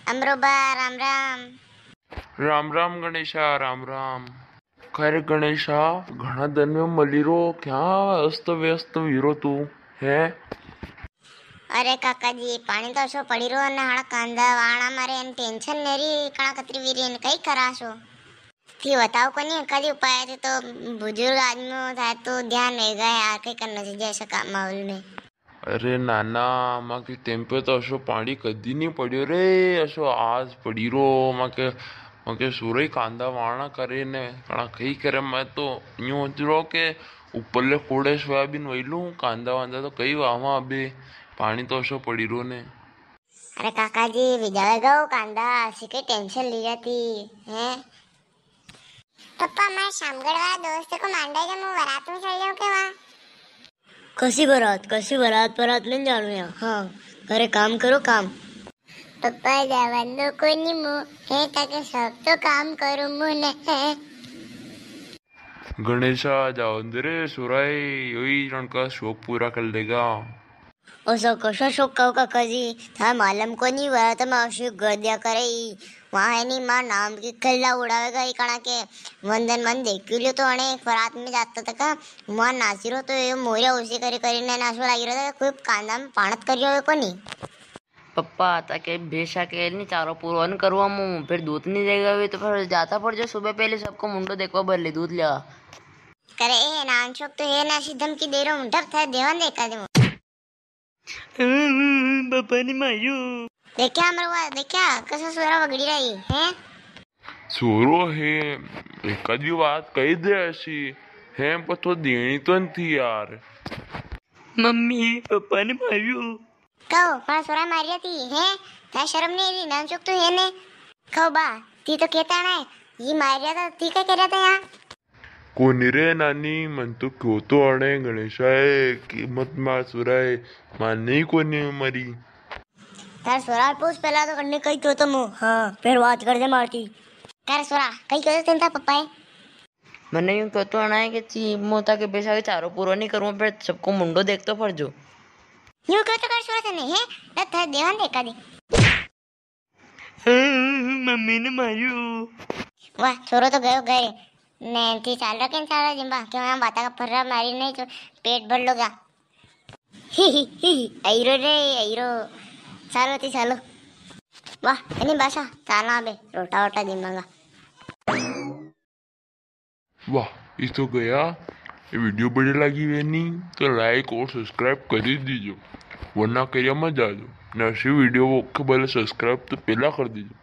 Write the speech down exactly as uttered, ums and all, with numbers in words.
अमरो बा, राम राम। राम राम गणेशा, राम राम। खैर गणेशा, घणा दिन में मली रो, क्या अस्त व्यस्त वीरो तू है? अरे काका जी, पाणी तो असो पड़ी रो ने हाड़ा कांदा वाणा मारे अन tension ने री कणा कतरी वीरी ने कई करा सो। थी बताओ कोनी कदी उपाय थे तो बुजुर्ग आदमी हो थाए तो ध्यान रहेगा यार, कई करना चाहिए ऐसा काम माहौल में। अरे नाना, माके टेम पे तो असो पाणी कदी नी पड़्यो रे, असो आज पड़ी रो। माके, माके सुरई कांदा वाणा करे ने, कणा कई करे। मैं तो यूं होती रो के ऊपरले खोड़े सोयाबीन वई लूं, कांदा वांदा तो कई वावा अबे, पाणी तो असो पड़ी रो ने। अरे काका जी, विजावेगा वो कांदा, असी कई tension ली जाती है। पप्पा, मारे शामगढ़ वाला दोस्त को मांडो है, जो मैं बारात में चल जाऊं के वहाँ? कसी बारात, कसी बारात, बारात में जाणू या। हाँ, अरे काम करो काम। पप्पा, जावन दो कोनी मु, है ताके सब तो काम करूं मु ने। गणेशा, जावन दे रे सुराई, योई रण का शौक पूरा कर लेगा। ओसो कशो शौक कहो काका जी, थारे मालूम कोनी, वरा तो मैं अशी गर्दिया करे ही। वहाँ है नी, मार नाम की खल्ला उड़ावेगा ही कणा के। वंदन मन देखी लियो तो अने एक बारात में जाता तक वहाँ नाची रो तो ये मोरिया उसी करी करी ने नाचवा लागी रो तो खूब कांदा में पाणत करियो है कोनी। पप्पा, ताके भेसा के नी चारो पूरो नी करवा मु, फिर दूध नी देगा वे तो फिर जाता पड़ जो सुबह पहले सबको मुंडो देखवा भर ले दूध लिया। करे ए नानचोक तो ये ना सी धमकी दे रो, मुंडा थारे देवा ने एकादी। पापा ने मारियो। देखा अमरवा, देखा कसा सोरा वगड़ी रही है। सोरो है, एकादी बात कही दे ऐसी है, पर तो देनी तो नी थी यार। मम्मी, पापा ने मारियो। कहो, मारा सोरा मारिया थी है, थारे शर्म नी री, नानचोक तो है ने। कहो बा, ती तो केता ना है, ये मारिया था, ती क्या करिया था यहाँ? कोनी रे नानी, मन तो क्यो तो अणे गणेशा है कि मत मार सुराए, माने ही कोनी मारी। थारे सोरा पूछ पहला तो कन्ने कई क्यो तो मु, हाँ, फिर बात कर दे मारती। थारे सोरा, कई क्यो तो तेन था पप्पा है? मने यूं क्यो तो अणा है कि ची मोता के बेसा के चारो पूरो नी करूँ, फिर सबको मुंडो देखतो फरजो। यूं क्यो तो कर सोरा तने, हैं? न थारे देवा ने एकादी। मम्मी ने मारियो। वाह, छोरो तो गयो घरे। ने थी चाल रखे ने चाल जिम्बा, क्यों हम बाता का फर्रा मारी नहीं तो पेट भर लोगा। ही, ही, ही, ही, आईरो रे, आईरो। चालो थी चालो। वाह, इनी बासा, चाला बे, रोटा वोटा जिम्बागा। वाह, ई तो गया। ये video बढ़िया लागी वे नी तो like और subscribe कर ही दीजो, वरना करिया मत जाजो। ने ऐसी video के पहले subscribe तो पहला कर दीजो।